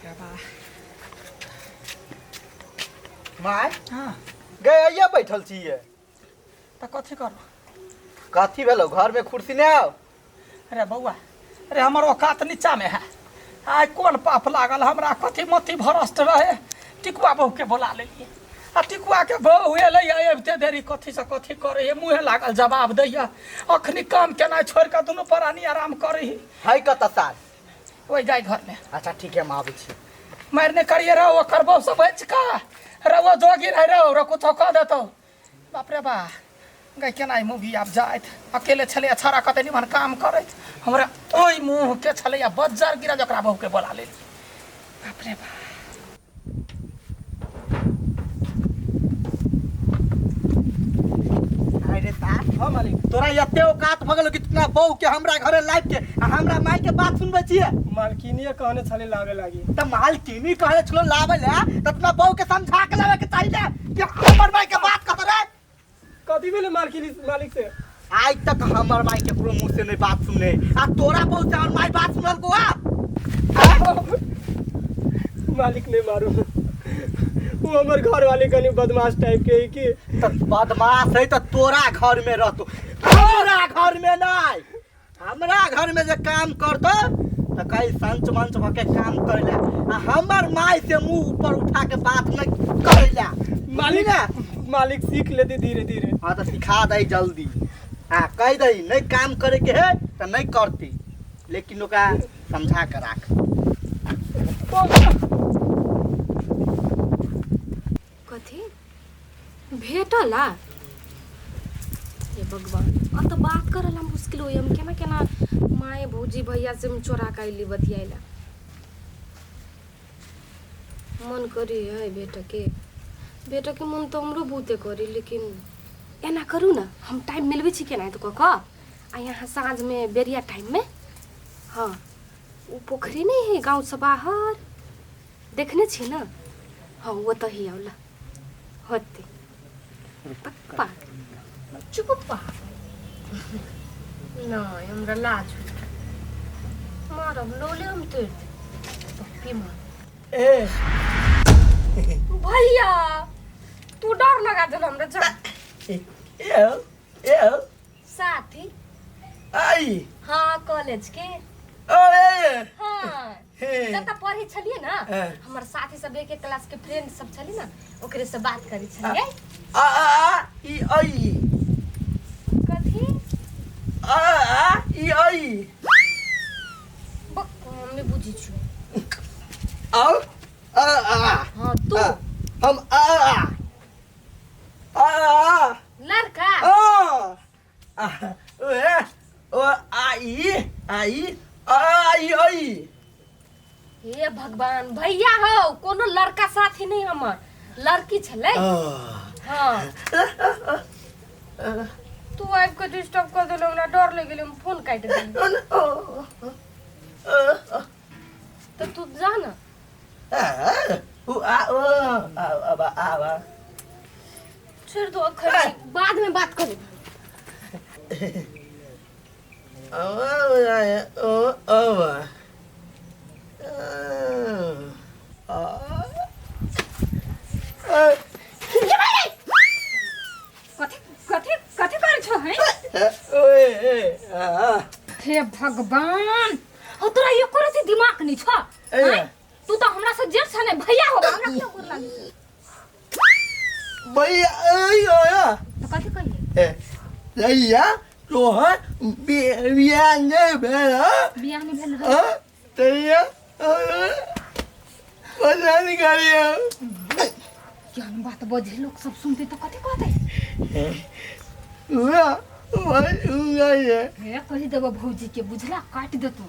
रे बा। माय हाँ। गए आइए बैठल छियै। तऽ कथी करू? कथी भेलो, घर में कुर्सी नहि आउ? अरे बौआ, अरे हमर औकात नीचा में है। आइ कोन पाप लागल हमरा, कथी मती भ्रष्ट रहे, टिकुआ बहू के बोला लेलिए आ टिकुआ के बहू एलै अबिते देरी कथी से कथी करे है, मुँहे लागल जवाब दैया। अखनी काम केनाइ छोड़ि कऽ दुनू प्राणी आराम करे ही। है कतऽ साल? ओहि जाय घर में। अच्छा ठीक है, हम आबै छी। मारि नहि करिए रहो, ओकर बहू से बचि कऽ रहो, जोगी रह रहो, रो कुछो कऽ देतौ। बाप रे बा, गै केना ई मूवी आब जाइत, अकेले छलै छड़ा कते निमन काम करैत, हमरा ओहि मुँह के छलै आ बज्जर गिरल ओकरा बहू के बोला लेली। बाप रे बा। अरे साहब। हाँ मालिक। तोरा एते औकात भऽ गेलो कि तू अपना बहू के हमरा घरे लाबि के आ हमरा माय के बात सुनबै छियै? मालकिनिए कहने छलै लाबे लागी। तऽ मालकिनी कहने छलो लाबै ले तऽ अपना बहू के समझा के लाबे के चाही ने कि हमर माय के बात कहत रे। कथी भेलै मालकिनी मालिक से? आज तक हमर माय केकरो मुंह से नहीं बात सुने आ तोरा बहू से हमर माय बात सुनल को आ? मालिक नहीं मारू, वो हमर घर वाले कनी बदमाश टाइप के है की। तऽ बदमाश है तऽ तोरा घर में रहतो, हमरा घर में नहीं। हमरा घर में जे काम करतो तऽ कहीं संच मंच भऽ के काम करे ले आ हमर माय से मुंह ऊपर उठा के बात नहीं करे ले। मालिक ने मालिक सीख लेती धीरे धीरे। हाँ तऽ सिखा दे जल्दी आ कह दही नहीं काम करे के है तऽ नहीं करती, लेकिन ओकरा समझा के राख। कथी भेटला? हे भगवान, अब तो बात करला मुश्किल होई। हम केना केना माय भौजी भैया से हम चोरा के अइली बतियाइला। मन करी है बेटा के, बेटा के मन तो हमरो बहुते करी, लेकिन एना करू ना, हम टाइम मिलबै छी केना तो कऽ कऽ आ यहाँ साँझ में बेरिया टाइम में। हाँ ओ पोखरी नहीं है गाँव से बाहर, देखने छी ना? हाँ ओतऽ ही आउला होते। पप्पा चुप पप्पा नहीं, हमरा लाज होइत, मारब लोले हम तोड़ दे पप्पी मार। ए भैया तू डर लगा देल हमरा, जा। ए ए साथी आई। हाँ कॉलेज के। अरे हाँ हे। जब तक पढ़े छलिए ना, हाँ। हमर साथी सब एक एक क्लास के फ्रेंड सब छली ना, ओकरे से बात करी छलिए। आ आ आ ई ऐ। कथी? आ आ ई ऐ। बक, हम नहीं बुझी छु। आओ आ आ। हाँ तू। आ, हम आ आ आ आ। लड़का। आ आ ए ओ आ ई आ ई आ ई ऐ। हे भगवान भैया हो, कोनो लड़का साथी नहीं, हमर लड़की छलै। हाँ तू आबि के डिस्टर्ब कर देलो हमरा, डर लग गेलै, हम फोन काटि देली। तो तू जा ना। छोड़ दो अखन, बाद में बात कर। कथी कथी कथी करै छो है? हे भगवान, हो तोरा एको रति दिमाग नहीं छो? ए। तू तो हमरा से जेठ छ ने भैया हो, हमरा क्यों गोर लागे? भैया ऐ तो कथी कहिए? ए भैया तोहर बियाह नहीं भेल? बियाह नहीं भेल? हाँ तैया पसंद करियो। केहन बात बजे, लोग सब सुनते तो कथी कहते? वाह वाह है। हे कहि देबो भौजी के, बुझला, काट देतो।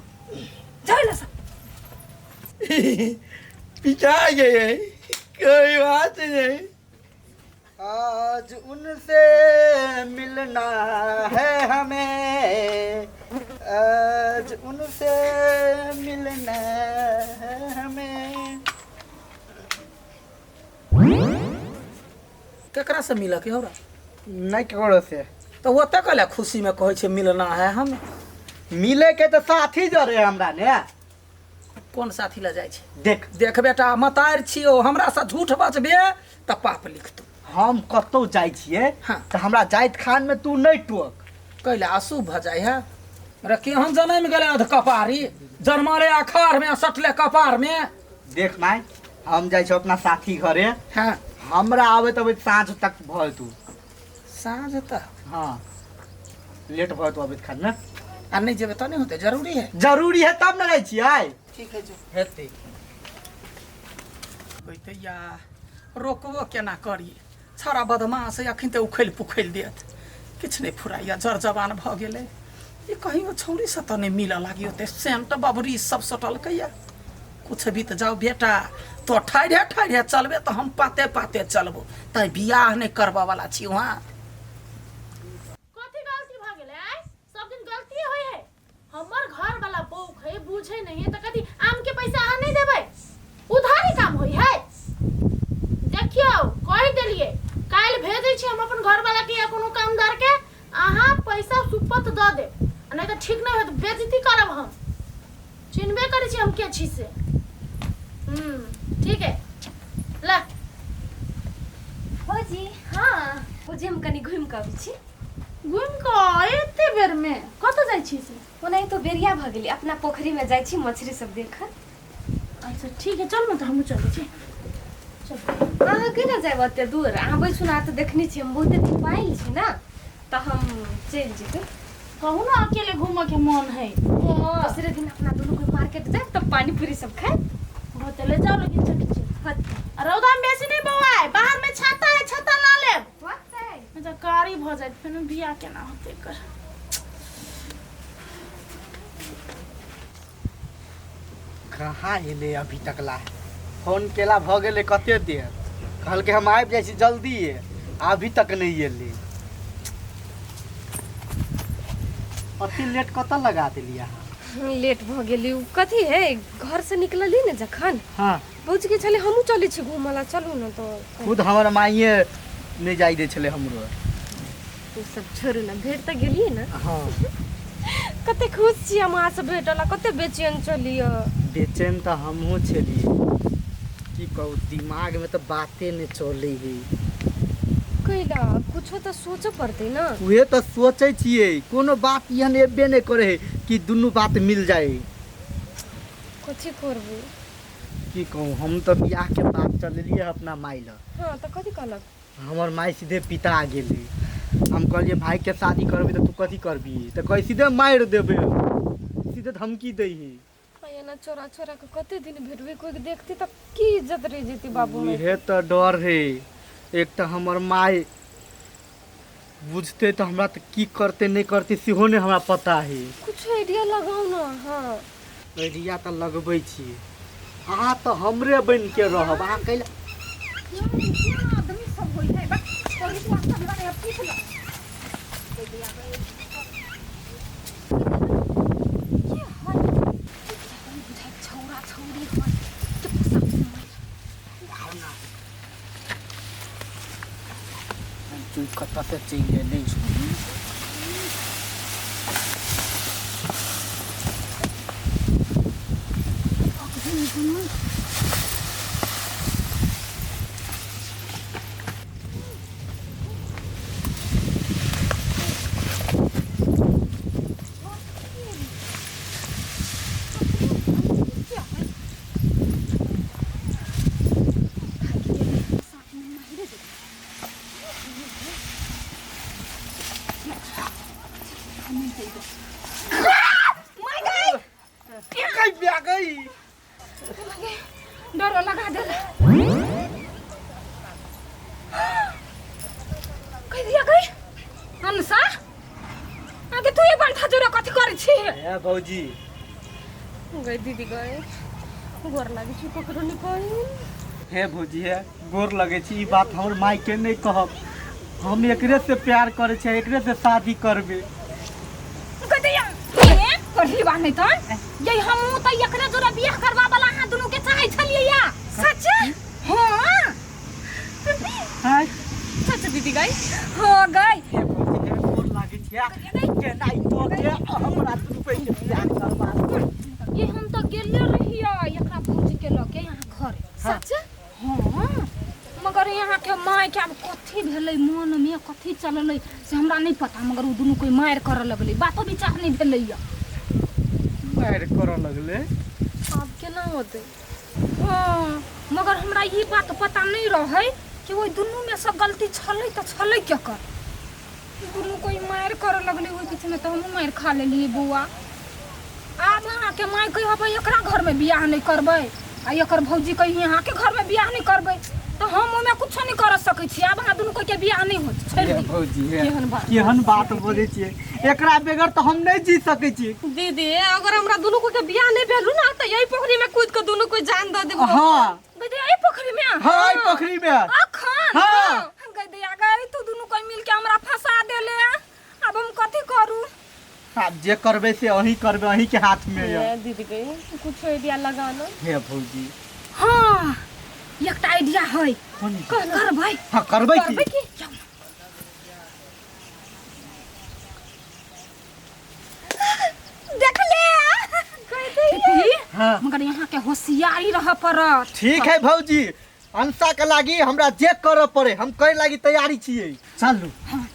जाय ला सब पिटा गए, कोई बात नहीं। आज उनसे मिलना है हमें, आज उनसे मिलना है हमें। केकरा से मिलऽ के हमरा? नहीं ककरो से। तऽ ओतऽ कहले खुशी में कहै छै मिलना है हमें। मिले के तो साथी जरे हमरा ने। कोन साथी लऽ जाइ छै? देख। देख बेटा, मतारि छियौ, हमरासँ झूठ बजबे तऽ पाप लिखतौ। हम कतौ जाइ छियै हाँ। तऽ हमरा जाइत खान में तू नहि टोक। कैला अशुभ भऽ जाइ है? रे केहन जनमि गेलै अध कपारी, जन्मले अखाड़ में सटले कपार में। देख माय, हम जाइ छियै अपना साथी घरे। हाँ। हमरा आबैत अबैत साँझ तक भऽ जेतौ। साँझ तक? हाँ, लेट भऽ जेतौ अबैत खान में। आ नहि जेबै तऽ नहि होतै? जरूरी है? जरूरी है तब ने जाइ छियै। ठीक है, जो। हेतै। होइतै या रोकबो केना करी? छौड़ा बदमाश है, अखन तऽ उखैल पुखैल देत। किछु नहि फुराइया, जर जवान भऽ गेलै ई। कहियो छौड़ीसँ तऽ नहि मिलऽ लागी ओते सेंट बबरी सब सटलकैया। कुछ भी तऽ जाउ बेटा, तो ठाढ़े ठाढ़े चलबे तऽ हम पाते पाते चलबो। तैं बियाह नहि करबऽ वाला छी वहाँ। कथी गलती भऽ गेलै? आइ सब दिन गलती होइ है। हमर घर वाला बौक है, बुझे नहीं है, तऽ कथी आम के पैसा अहाँ नहीं देबै? उधारी काम होइ है? देखियौ, कहि देलियै, काल्हि भेजै छी हम अपन घर वाला के या कोनो कामदार के, अहाँ पैसा सुपत दऽ देब, आ नहीं तऽ ठीक नहीं होत, बेइज्जती करब हम। चिन्हबे करै छी हम के छी से। ठीक है, ला। भौजी। हाँ। भौजी, हम कनि घुमि कऽ अबै छी। घुमि कऽ एते बेर में कतऽ जाइ छी से? ओनाहि तो बेरिया भऽ गेलै, अपना पोखरिमे जाइ छी मछरी सब देखऽ। अच्छा ठीक है, चल न तऽ हमहूँ चलै छी, चल। अहाँ केना जायब ओते दूर? अहाँ बैसू ने, तऽ देखने छी हम बहुते धुपायल छी ने, तऽ हम चलि जेबै। कहू ने, अकेले घूमऽ के मन है। दोसरे दिन अपना दुनू कोई मार्केट जायब तऽ पानी पूरी सब खायब। होते, ले जाओ, लेकिन चल चल। होतै। आ रौदा में बेसी नहीं बौआए, बाहर में छाता है, छाता ला लेब। होतै। नहीं तऽ कारी भऽ जायत, फेर बियाह केना होतै एकर? कहाँ एलै अभी तक ला? फोन केला भऽ गेलै कते देर, कहलकै हम आबि जाइ छी जल्दिए, अभी तक नहि एलै। अते लेट कतऽ लगा देलियै अहाँ? लेट भऽ गेली। उ कथी है, घरसँ निकलली ने जखन, हाँ, भौजी के छलै हमहूँ चलै छी घूमऽ ला, चलू ने तऽ। खुद हमर माइए नहि जाइ दै छलै हमरो। ओ सब छोड़ू ने, भेट तऽ गेलियै ने। हाँ। कते खुश छी हम अहाँसँ भेटल, आ कते बेचैन छलियै। बेचैन तऽ हमहूँ छलियै, की कहू, दिमागमे तऽ बाते नहि चलै है। कैला? कुछो तऽ सोचऽ पड़तै ने। उहे तऽ सोचै छियै, कोनो बात एहन एबे नहि करै है कि दुनू बात मिल जाय। कथी करबै? की कहू, हम तऽ बियाहके बात चलेलियै अपना माय लग। हाँ, तऽ कथी कहलक? हमर माय सीधे पिता गेलै। हम कहलियै भाइके शादी करबै तऽ तू कथी करबही? तऽ कहै सीधे मारि देबै, सीधे धमकी दै है। आ एना चोरा चोरा के कते दिन भेटबै? कोइ देखती तऽ की इज्जत रहि जेतै बाबू माय? इहे तऽ डर है। एक तऽ हमर माय बुझतै तऽ हमरा तऽ की करतै नहि करतै सेहो नहि हमरा पता है। कुछ आइडिया लगाउ ने अहाँ। आइडिया तऽ लगबै छी। अहाँ तऽ हमरे बनि के रहब, अहाँ कैला आदमी सब होइ है बस पहिले तू आस्था हमरा नहीं पूछ ल। के है? बुझाइ छौरा छौरी है के पसा। तू कतऽ से चलि एलै? गई। डरो लगा देला। कह दिया गई अनसा आगे तू ये बंठा जोरा कथी करै छी? ए भौजी। गई दीदी, गए गोर लागै छी, ककरो नहीं कही। हे भौजी, हे गोर लगै छी। ई बात हमर माय के नहि कहब। हम एकरे से प्यार करै छियै, एकरे से शादी करबै। कते ए पढ़ली बा नहीं तन ये हम त एकरे जोरा बियाह करवा वाला अहाँ दुनू के चाहै छलियै या सच? हां। हैं? सच दीदी गई? हां गई। हे भौजी, हे गोर लागै छियै। केना ई तो के हमरा दुनू के बियाह करबा ये हम तो गेले रहियै। सच हाँ मगर यहाँ के माय के आब कथी भेलै मन में कथी चललै से हमरा नहीं पता मगर उ दुनू कोई मारि करऽ लगलै बातो विचार नहीं भेलै या मारि करऽ लगलै आब केना होतै हाँ मगर हमरा ई बात पता नहीं रहै कि ओहि दुनू में से गलती छलै तऽ छलै केकर दुनू कोई मारि करऽ लगलै ओहि बीचमे तऽ हमहूँ मारि खा लेलियै बौआ आब अहाँके माय कहबै एकरा घरमे बियाह नहि करबै आ एकर भौजी कही अहाँके घरमे बियाह नहि करबै तऽ हम ओहिमे कुछो नहि कर सकै छी आब अहाँ दुनू कोई के बियाह नहि होत छोड़ि हे दियौ भौजी हे केहन बात केहन बात बजै छियै एकरा बगैर तऽ हम नहि जी सकै छी दीदी अगर हमरा दुनू को के बियाह नहीं भेलू ना तो यही पोखरी में कूद के दुनू को जान दे देबो हाँ गई एहि पोखरि में हाँ एहि पोखरि में अखन हाँ। गई दैया गई तू दुनू कोई मिल के हमरा फंसा देले आब हम कथी करू आब जे करबै से अहीं करबै अहीं के हाथ में यऽ दीदी के कुछ आइडिया लगाना हे भौजी हाँ एकटा आइडिया है कोन करबै हाँ करबै की करबै की जाउ। देख ले देखी हाँ मगर यहाँ के होशियारी रह पड़त ठीक है भौजी अंसा के लागी हमरा जे करऽ पड़े हम करे लागी तैयारी छियै चलू हाँ